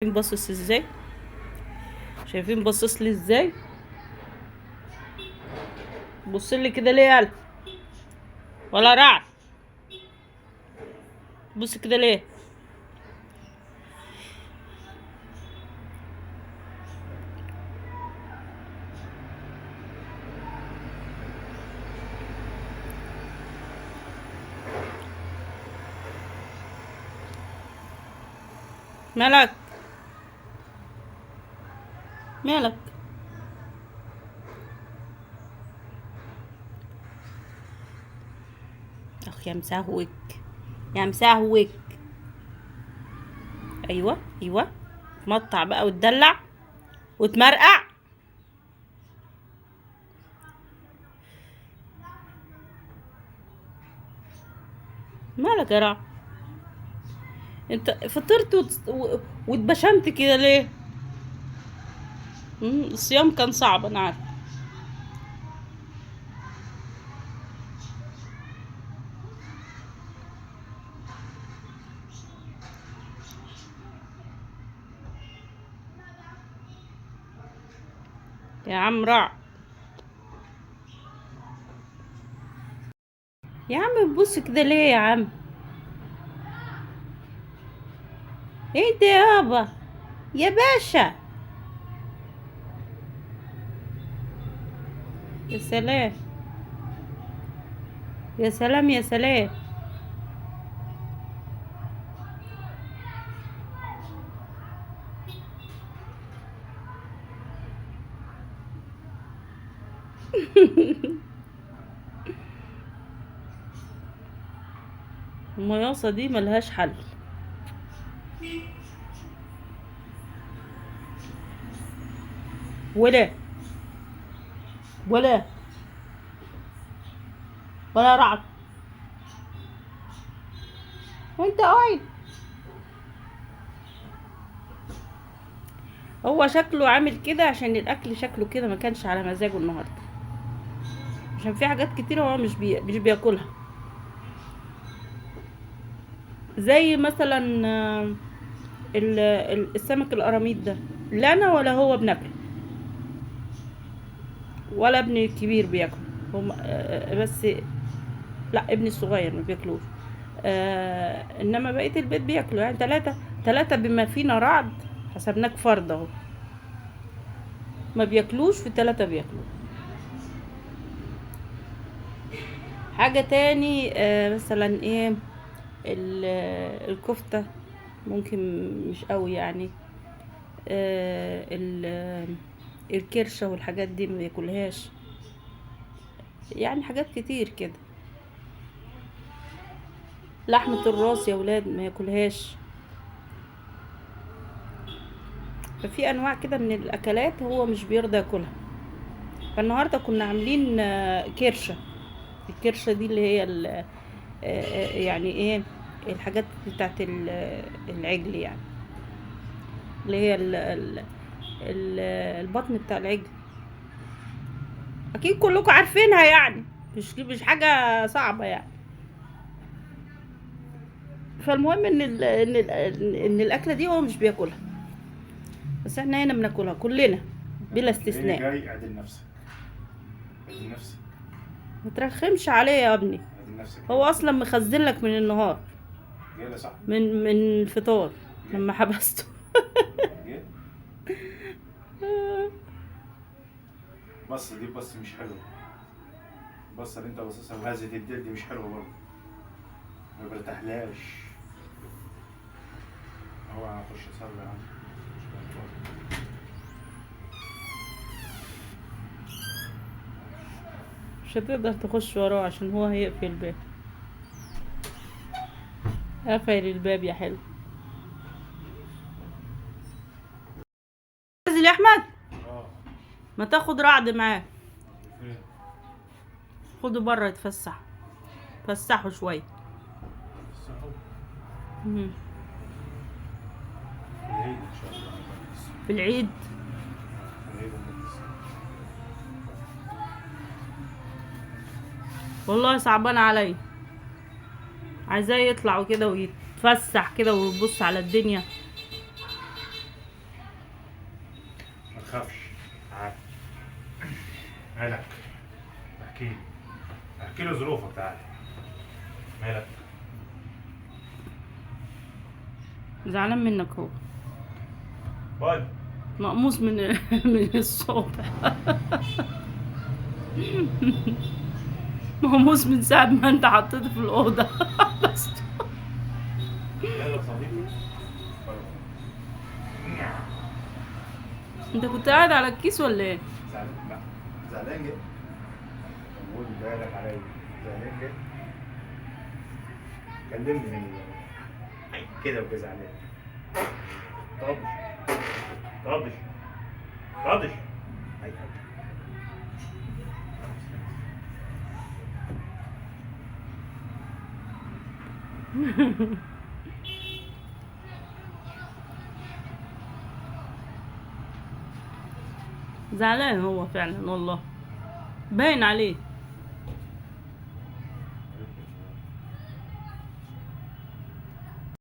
باصص ازاي؟ شايفين باصص لي ازاي؟ بص لي كده ليه يالا؟ ولا رعد بص كده ليه؟ مالك مالك؟ اخ يا مسهوك يا مسهوك. ايوه ايوه، تمطع بقى وتدلع وتمرقع. مالك يا رعد؟ انت فطرت واتبشمت كده ليه؟ الصيام كان صعب انا عارفه. يا عم رعد، يا عم بتبص كده ليه يا عم؟ ايه ده يابا يا باشا؟ يا سلام يا سلام يا سلام. المياصة دي ملهاش حل. ولا ولا ولا رعد وانت قاعد. هو شكله عامل كده عشان الاكل شكله كده ما كانش على مزاجه النهارده، عشان في حاجات كتير هو مش بياكلها، زي مثلا السمك القراميط ده، لا انا ولا هو بناكله، ولا ابني الكبير بياكله، هم بس لا ابني الصغير ما بياكلوش، انما بقية البيت بياكلوا. يعني ثلاثة بما فينا رعد، حسبناك فرد اهو، ما بياكلوش، في 3 بياكلوا. حاجة تاني مثلا ايه، الكفتة ممكن مش قوي يعني، الكرشة والحاجات دي ما بياكلهاش، يعني حاجات كتير كده. لحمة الراس يا ولاد ما ياكلهاش. ففي انواع كده من الاكلات هو مش بيرضى ياكلها. فالنهارده كنا عاملين كرشة. الكرشة دي اللي هي يعني ايه، الحاجات بتاعت العجل، يعني اللي هي البطن بتاع العجل، اكيد كلكم عارفينها يعني، مش حاجة صعبة يعني. فالمهم ان الاكلة دي هو مش بياكلها، بس احنا هنا بناكلها كلنا بلا استثناء. جاي اعدل نفسك، اعدل نفسك، ما ترخمش عليا يا ابني، اعدل نفسك. هو اصلا مخزن لك من النهار، جاي صح، من الفطار لما حبسته. بص دي بص مش حلوة، البصه اللي انت باصصها وهزه الديل دي مش حلوة برضه، ما برتاحلهاش. اوعى اخش اصلي يا عم. مش هتقدر تخش وراه عشان هو هيقفل الباب. قفل الباب يا حلو. نازل يا احمد؟ ما تاخد رعد معاك، خده بره يتفسح، فسحة شوية. في العيد والله صعبان عليا، عايزاه يطلع كده ويتفسح كده ويبص على الدنيا. تخافش. تعال. مالك؟ احكي لي، احكي له ظروفك. تعال. مالك؟ زعلان منك هو. باي. مقموص من من الصبح. مقموص من ساعة ما انت حطيته في الأوضة. بس يلا صديقي. انت كنت قاعد على الكيس ولا ايه؟ زعلان؟ لا زعلان جدا. طول بالك عليا. زعلان جدا. كلمني من كده وابقى زعلان. طبش طبش طبش. أي. زعلان هو فعلا والله، باين عليه.